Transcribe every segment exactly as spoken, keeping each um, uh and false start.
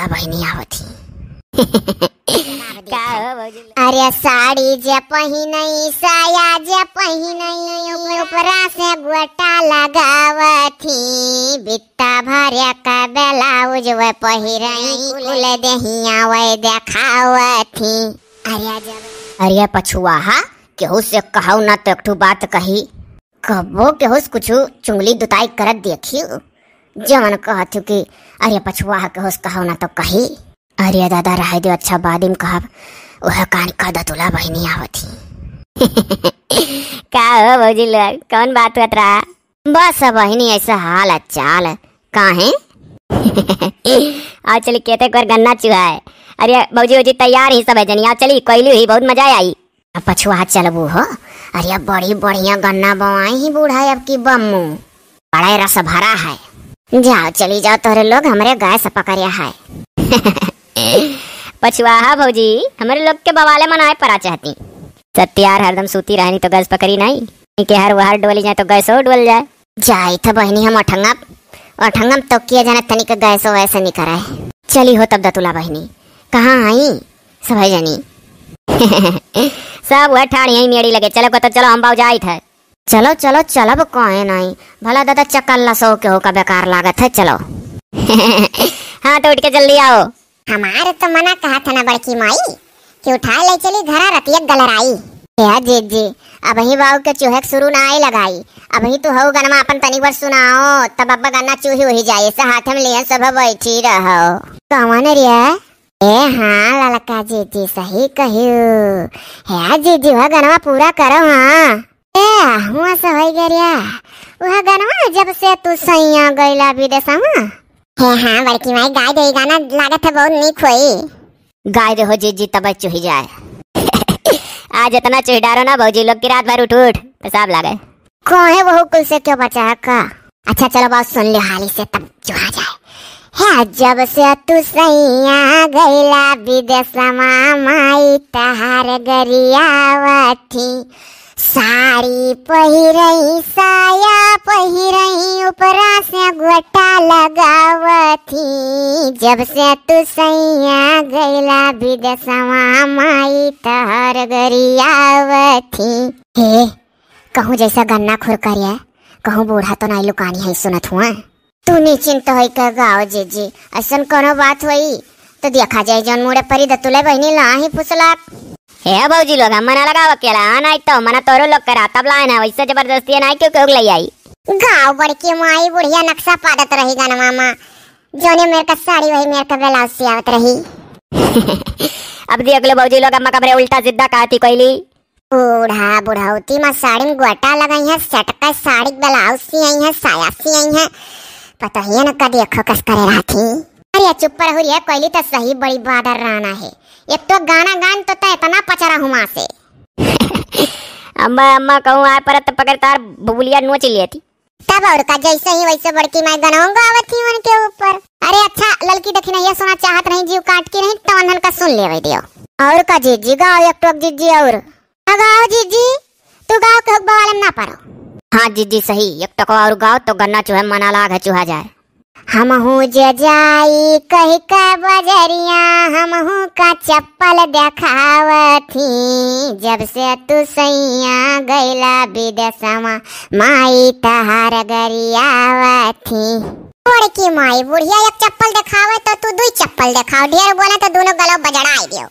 अब बहिनी आवत ही। का हो भौजी? अरे साड़ी जे पहिनई, साया जे पहिनई, ऊपरा से गोटा लगावत ही, बित्ता भरे का ब्लाउज वे पहिरई, कुल देहिया वे देखावत ही। अरे जब, अरे पछुआहा, केहू से कहौ ना तो एक ठो बात कही। कबो केहू से कुछ चुंगली दुताई करत देखियो, जवन कहत हो कि अरे पछुआहा केहू से कहौ ना तो कही। अरे दादा, रहे दे, अच्छा बाद में कहब। वह कान का दतुला बहिनी आवत ही। का हो भौजी लोग, कौन बात होत रहा? बस बहिनी, ऐसा हाल है चाल। काहे? आओ चली, खेते पर गन्ना चुहाए। अरे भौजी, भौजी तैयार ही सब है जनी, आओ चली, कोयली हुई, बहुत मजा आई। अब पछुआ चलबू हो। अरे बड़ी बढ़िया गन्ना बोआई ही बूढ़ा अब की बम्मू, बड़ा रस भरा है। जाओ चली जाओ तोहरे लोग, हमरे गैस पकड़िया है। पछुआहा भौजी, हमरे लोग के बवाले मनाए परा चाहती। सत्यार हरदम सूती रहनी तो गैस पकड़ी नहीं, इनके हर वहर डोली जाए तो गैसो डोल जाए। जाई था बहिनी हम अठंगा, अठंगम तो किया जाने तनिक गैसो वैसे निकरा है। चली हो तब दतुला बहिनी, कहाँ आई सब है जनी? सब वह ठाड़ यहीं मेड़ी लगे, चलो को तो चलो हम बाऊ जाई थे। चलो चलो चलब काहे नहीं, भला दादा चकल्ला सो के हो का बेकार लागत है, चलो। हाँ तो उठ के जल्दी आओ। हमारे तो मना कहा था ना बड़की माई कि उठा ले चली घरा रतिया गलराई। हे जीजी, अबही बाऊ के चुहक शुरू ना आई लगाई, अबही तू हऊ गनमा अपन तनी बार सुनाओ, तब अब्बा गन्ना चूही उही जाए से हाथ में लियन सब बैठी रहो। कौन रे? ए हाँ ललका जीजी सही कहियो। हे जीजी वह गनवा पूरा करो हाँ। ए हुआ से होई गे रे। वह गनवा जब से तू सैया गइला विदेशवा। हे हाँ बड़की माई गाय दे गाना लागत है बहुत नीक होई। गाय दे हो जीजी तब चुही जाए। आज इतना चुही डारो ना भौजी लोग की रात भर उठ उठ पेशाब लागे। काहे वहू कुल से क्यों बचा है का? अच्छा चलो बात सुन ले हाली से तब चुहा जाए। हे जब से तू सैया गइला विदेशवा माई तहार गरियावत ही। साड़ी पहिरई साया पहिरई ऊपरा से गोटा लगावत ही। जब से तू सैया गइला विदेशवा माई तहार गरियावत ही। हे कहूँ जैसा गन्ना खुरकरिया, कहूँ बूढ़ा तो नाई लुकानी है सुनत हुआ। तू निश्चिंत होई के गाओ जीजी, ऐसन कोनो बात होई तो देखा जाए जौन मुड़े परी दतुले बहिनी लाही फुसलात। हे भौजी लोग, हम मना लगाओ अकेला, हाँ, नहीं तो मना तोरो लोग करा, तब लाए ना, वैसे जबरदस्ती ना क्यों क्यों ले आई। गाओ बड़की माई बुढ़िया नक्शा पादत रही गनवा मा, जौने मेर का साड़ी वही मेर का ब्लाउज सियावत रही। अब देख लो भौजी लोग, अम्मा कमरे उल्टा सीधा कहती कोयली। बूढ़ा बुढ़ौती मा साड़ी में गोटा लगाई है, सटका साड़ी ब्लाउज सियाई है, साया सियाई है। पता ही है न का देखो कस करे रहती। अरे चुप पर हुरिया कोयली तो सही बड़ी बादर राना है। एक तो गाना गान तो तय इतना पचरा हुआ से। अम्मा अम्मा कहूँ आए परत तो पकड़ तार बुबुलिया नोच लिया थी। तब और का जैसे ही वैसे बड़की माई गनवा गावत ही उनके ऊपर। अरे अच्छा ललकी दखिनैया सुना चाहत रही जीव काट की रही तो उन्हन का सुन लेवे दियो। और का जीजी गाओ एक टोक जीजी और। गाओ जीजी, तू गाओ के हुक बवालम ना पारो। हाँ जीजी सही, एक टोकवा और गाओ तो गन्ना चूहे मना लाग है चूहा जाए। हमहू जे जाई कहि के बजरिया, हमहू का चप्पल देखावत ही। जब से तू सैया गइला विदेशवा, माई तहार गरियावत ही। बड़की माई बुढ़िया एक चप्पल देखावे तो तू दुई चप्पल देखाओ, ढेर बोला तो दोनों गलो बजड़ाई दियो।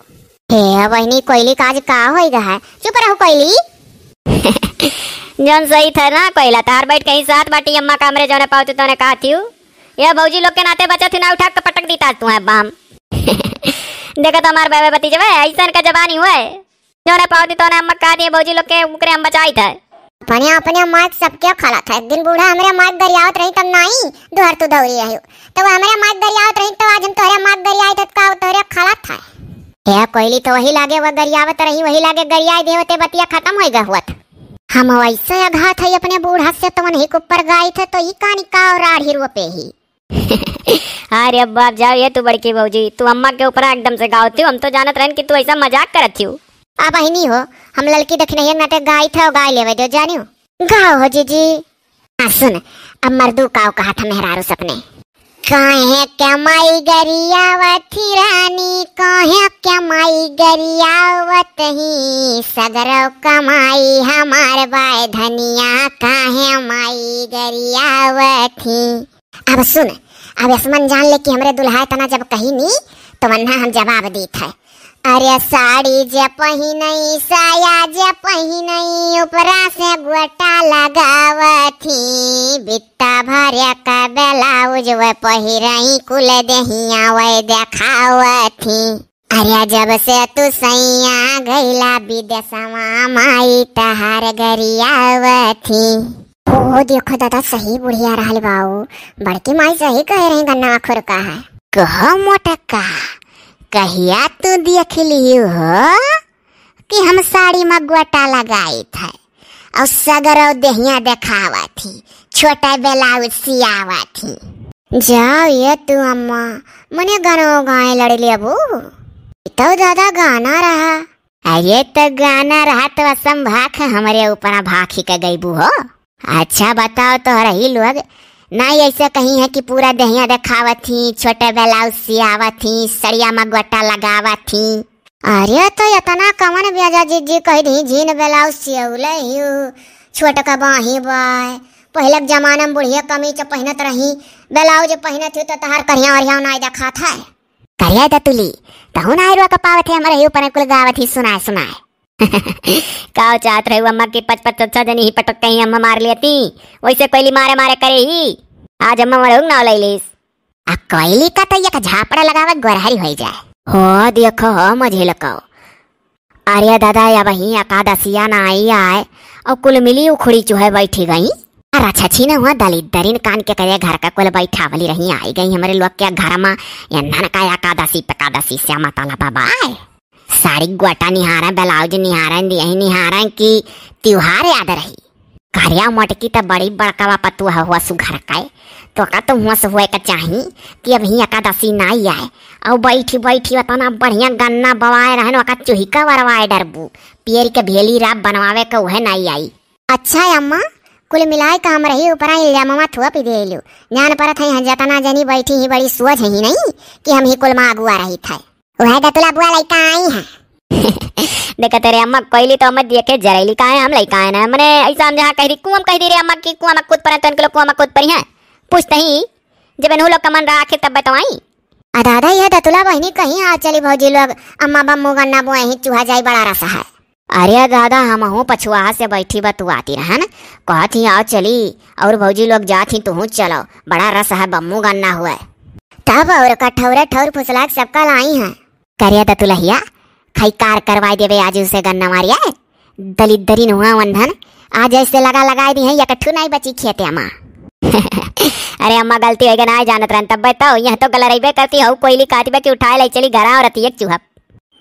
हे बहिनी, कोयली का आज का होई गा है? चुप रहो कोयली। जौन सही था ना कोयला, तार बैठ कहीं साथ बाटी अम्मा का हमरे जौने पावती तौने कहा थियू। ये भौजी लोग के नाते बचा थी ना, उठा के पटक दी ताज तू है बाम। देखो तो हमार बेबे भतीजवे, ऐसन का जबानी हुए। जौने पावती तौने अम्मा कहा दिए भौजी लोग के, उकरे हम बचाई था। अपने, अपने माइक सबके खलत है। एक दिन बूढ़ा हमरे माइक गरियावत रही तब नाई दुहर तू दौरी रही। तब हमरे माइक गरियावत रही तब आज हम तोहरे माइक गरियाई थे का तोहरे खलत है। हे कोयली तो वही लागे वह गरियावत रही, वही लागे गरियाई देवते बतिया खत्म होई गहुअत। हम वैसे अघात है अपने बूढ़ा से तो वही के ऊपर गाई थे तो ई कानी का और राढ़ी रोपे ही। अरे बाप जाओ ये तू बड़की भौजी, तू अम्मा के ऊपर एकदम से गाओ थी, हम तो जानत रहन कि तू ऐसा मजाक करत थी। अब बहिनी हो, हम ललकी दखिनैया नाते गाई थे और गाई लेवे दो जानियो। गाओ हो जीजी। हाँ सुन, अब मर्दू काव कहा था मेहरारू सपने। काहे के माई गरियावत ही रानी, काहे के माई गरियावत ही, सगरो कमाई हमार बाय धनिया, काहे माई गरियावत ही। अब सुन, अब असमन जान ले कि हमरे दुल्हा तना जब कही नी, तो वन्ना हम जवाब दीत है। अरे साड़ी जे पहिनई, साया जे पहिनई, ऊपरा से गोटा लगावत ही, बित्ता भरे का ब्लाउज वे पहिरई, कुल देहिया वे देखावत ही। अरे जब से तू सैया गइला विदेशवा, माई तहार गरियावत ही। ओ देखो दादा, सही बुढ़िया रहल बाऊ, बड़की माई सही कहे रही, गन्ना खुरका है। कहो मोटका, कहिया तू देख लियो हो कि हम साड़ी में गोटा लगाइत है और सगरो देहिया देखावत ही, छोटा ब्लाउज सियावत ही। जाओ ये तू अम्मा, मने गानो गाए लड़ लेबू। ई तो दादा गाना रहा। अरे तो गाना रहा तो असम भाख हमरे ऊपर भाखी के गईबू हो। अच्छा बताओ तो रही लोग, ना ऐसे कही है कि पूरा देहिया देखावत ही, छोटे ब्लाउज सियावत ही, सड़िया में गोटा लगावत ही। अरे तो इतना कवन ब्याजा जिज्जी कह दी, जीन ब्लाउज सियौले हियो, छोट का बाही बाय। पहले के जमाना में बुढ़िया कमीज पहिनत रही, ब्लाउज पहिनत ही तो तहार करिया ओरिया नाई देखात है। करिया दतुली, तहु ना आइरुआ का पावत है, हमरे ही ऊपर कुल गावत ही सुनाए सुनाए। का चाहत रहे अम्मा की पच पच अच्छा जनी ही पटक कहीं अम्मा मार लेती, वैसे कोयली मारे मारे करे ही। आज अम्मा मरे ना ले लीस। आ कोयली का तो एक झापड़ा लगावे गोरहरी होई जाए। हो देखो हो मझिलको, अरे दादा, अब ही एकादसिया ना आई आए, और कुल मिली उखड़ी चुहे बैठी गई। अरे अच्छा छी न हुआ दलिद्दरिन कान के करे घर का कुल बैठावली रही, आई गई हमरे लोग के घर में। एन्हन का एकादसी पेकादसी से मतलब बाबा आए। साड़ी गोटा निहारे, ब्लाउज निहारे, दियही निहारे कि त्योहार याद रही। करिया मोटकी त बड़ी बड़का बा पतुआ हुआ सुघर का, तो का तो हुआ से हुए का चाही कि अब ही एकादसी ना आए, और बैठी बैठी उतना बढ़िया गन्ना बवाए रहन, ओका चुहिका वरवाए डरबू, पियर के भेली राब बनवावे के उहे ना आई। अच्छा अम्मा, कुल मिलाए का हम रही ऊपरा इल्जामवा थोप देलू, जान परत है यहाँ जतना जनी बैठी ही बड़ी सोच ही नहीं कि हम ही कुल में अगुआ रही थे। वह दतुला बुआ लइका आई है। देखा तेरे अम्मा कोयली तो अम्मा देखे जरैली काहे हम लइका आए ना, मने ऐसा हम जहाँ कह रही कुआं कह दी रे अम्मा की कुआं में कूद पड़े तो इनके लोग कुआं में कूद पड़ी हैं। पूछते ही जब इन्हों लोग का मन रहा आखिर तब बतावाई। आ दादा, यह दतुला बहिनी कहीं आ चली भौजी लोग, अम्मा बम्मू गन्ना बोए ही चूहा जाई बड़ा रस है। अरे दादा, हमहू पछुआ से बैठी बतुआती रहन, कहत ही आओ चली, और भौजी लोग जात ही तुहू चलो, बड़ा रस है बम्मू गन्ना हुए। तब और का ठौरे ठौर फुसला के सबका लाई है। करिया दतुलहिया, खई कार करवाई देवे आज उसे गन्ना मारिया। दलिद्दरी नुआ वंधन, आज ऐसे लगा लगाई दी है, एक ठू नहीं बची खेते अम्मा। अरे अम्मा, गलती होई गई, ना जानत रहन, तब बताओ, यह तो गलरइबे करती हऊ, कोयली काटबे कि उठाए ले चली घरा और अतियक चुहप।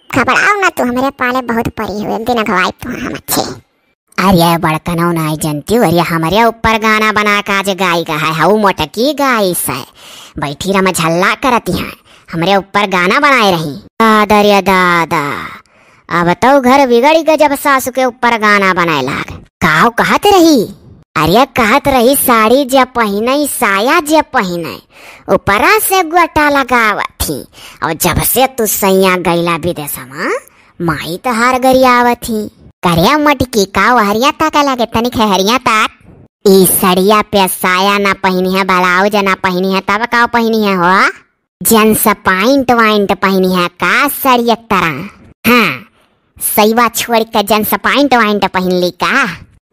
खबड़ाओ ना तू, हमरे पाले बहुत परी हुए, दिन अगवाई पुआ हम अच्छे। अरे बड़कनौ नाई जनती, अरे हमरे ऊपर गाना बना के आज गाई गा है, हऊ मोटकी गाई से। बैठी रमा झल्ला करती हैं, हमरे ऊपर गाना बनाए रही। दादा रे दादा, अब तो घर बिगड़ी गए जब सासू के ऊपर गाना बनाए लाग। काव कहत रही? अरे कहत रही साड़ी जे पहिने, साया जे पहिने, ऊपरा से गोटा लगावत थी। और जब से तू सैया गैला विदेशमा, माई तहार गरियावत ही। करे मटकी का वहरिया ताका लागे, तनिक हरिया ताक। ई सड़िया पे साया ना पहिनी है, ब्लाउज ना पहिनी है, तब का पहिनी है हो? जींस पैंट वाइंट पहिनी है का सड़िया तरह? हाँ, सैवा छोड़ के जींस पैंट वाइंट पहिन ली का?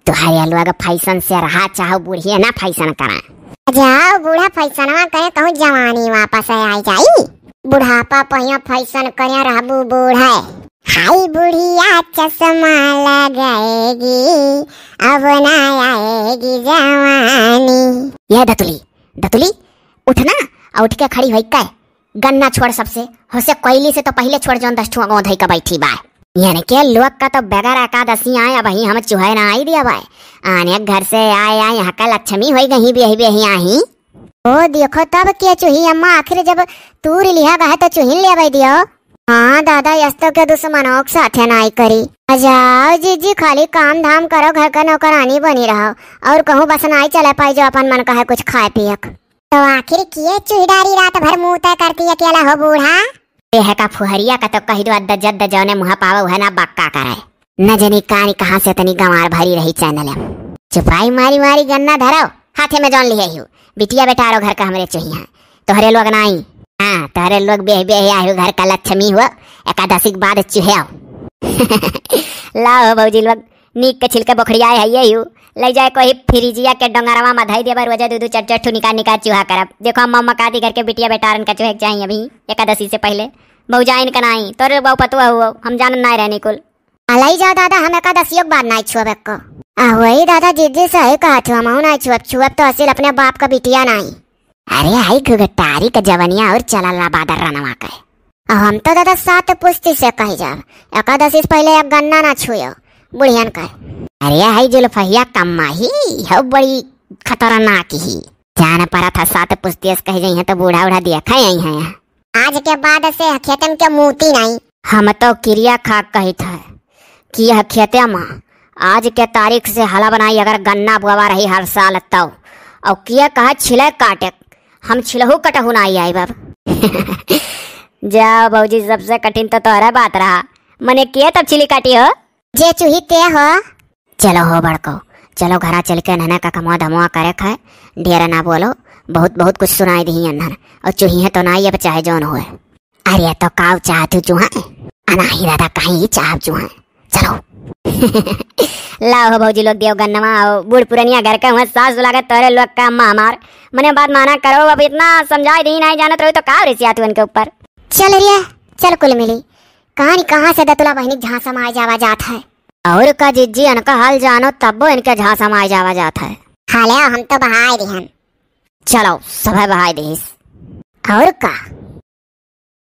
तोहरे लोग फैशन से रहा, चाहो बुढ़िया ना फैशन करा। जाओ बूढ़ा फैशनवा करे, कहूँ जवानी वापस आई जाई। बुढ़ापा पहिया फैशन करे रहबू बूढ़े। हाय बुढ़िया चश्मा लगाएगी, अब ना आएगी जवानी। ये दतुली, दतुली, उठ ना, आ उठ के खड़ी होई के गन्ना छोड़ सबसे, होसे कोयली से तो पहिले छोड़, जौन दस ठुआ गोंधई का बैठी बा। यानी के लोग का तो बगैर एकादशी आए, अब ही हम चुहे ना आई दिया बा। आने घर से आए, आए यहाँ का लक्ष्मी होई गई, बेही बेही आई। ओ देखो तब के चुही अम्मा, आखिर जब तूर लिहा गए तो चुहिन ले भाई दियो। हाँ दादा, यस्तो के दुश्मनों के साथे नाई करी। आ जाओ जीजी, खाली काम धाम करो, घर का नौकरानी बनी रहो, और कहूँ बस नाई चले पाई जो अपन मन का है कुछ खाए पिए के। तो आखिर किए चुहिडारी रात भर मूता करती अकेला हो बूढ़ा? देह का फुहरिया का तो कहि दो, अद्द जद्द जौने मुँह पावे उहे ना बक्का करे। न जनी कानी कहाँ से तनी गंवार भरी रही चैनल। चुपाई मारी मारी गन्ना धरो, हाथे में जौन लिहे हियो। बिटिया बेटारो घर का हमरे चुहिया। तोहरे लोग नाई। हाँ, तोहरे लोग बेह बेह आहियो घर का लक्ष्मी हो, एकादशी के बाद चुहे आओ। लाओ हो भौजी लोग, नीक के छिलके बोखड़ियाए है ये यू। लइ जाए कोई फ्रिजिया के डोंगरवा में धई देबा, रोजे दू दू चार चार ठू निकाल निकाल चूहा करब। देखो हम मम्मा काती घर के बिटिया बेटारन का चूहे के चाहिए अभी एकादशी से पहले। भौजाइन का नाई, तोरे बहू पतुआ हुओ, हम जानन नाई रहनी कुल। आ लइ जाओ दादा, हम एकादशियों के बाद नाई छुअब एको। आ वही दादा जिद्दी सही कहत हो, हमहू नाई छुअब, छुअब तो असिल अपने बाप का बिटिया नाई। अरे हाई घुघटारी का जवनिया और चलल ला बादर रनवा के। अब हम तो दादा सात पुस्ती से कही जाब, एकादशी से पहले एक गन्ना ना छुयो बुढ़ियन का। अरे हाई जुल्फहिया कम्मा ही, हो बड़ी खतरनाक ही। जान पड़ा था सात पुस्ती से कही जाई है तो बूढ़ा उढ़ा दिया खाए आई है। आज के बाद से खेतन के मूती नहीं। हम तो किरिया खा कही था कि यह खेते में आज के तारीख से हला बनाई, अगर गन्ना बोवा रही हर साल तौ। और किया कहा छिले काटे, हम छिलहू कटहू ना आई बाब। जा भौजी, सबसे कठिन तो तोहरा बात रहा, मने किए तब छिली काटी हो? जे चुही ते हो। चलो हो बड़को, चलो घरा चल के नहना का कमवा धमवा करे खाए, ढेर ना बोलो, बहुत बहुत कुछ सुनाई दी अन्हन, और चुही है तो ना ये चाहे जौन होए। अरे तो काऊ चाहत हूँ चूहा? अनाही दादा कहीं चाहब चूहा। चलो। लाओ हो भौजी लोग देव गन्नवा, आओ बूढ़ पुरनिया घर के हुआ सास लागत तोरे लोग का अम्मा हमार। मने बात माना करो, अब इतना समझाई दी नहीं जानत रहो तो का रिसिया तू इनके ऊपर। चल रिया, चल कुल मिली। कहानी कहाँ से दतुला बहनी झांसा में आए जावा जात है। और का जिज्जी इनका हाल जानो तब्बो इनके झांसा में आए जावा जात है। हाले हम तो बहाए दिहन। चलो सभे बहाए दिहिस। और का?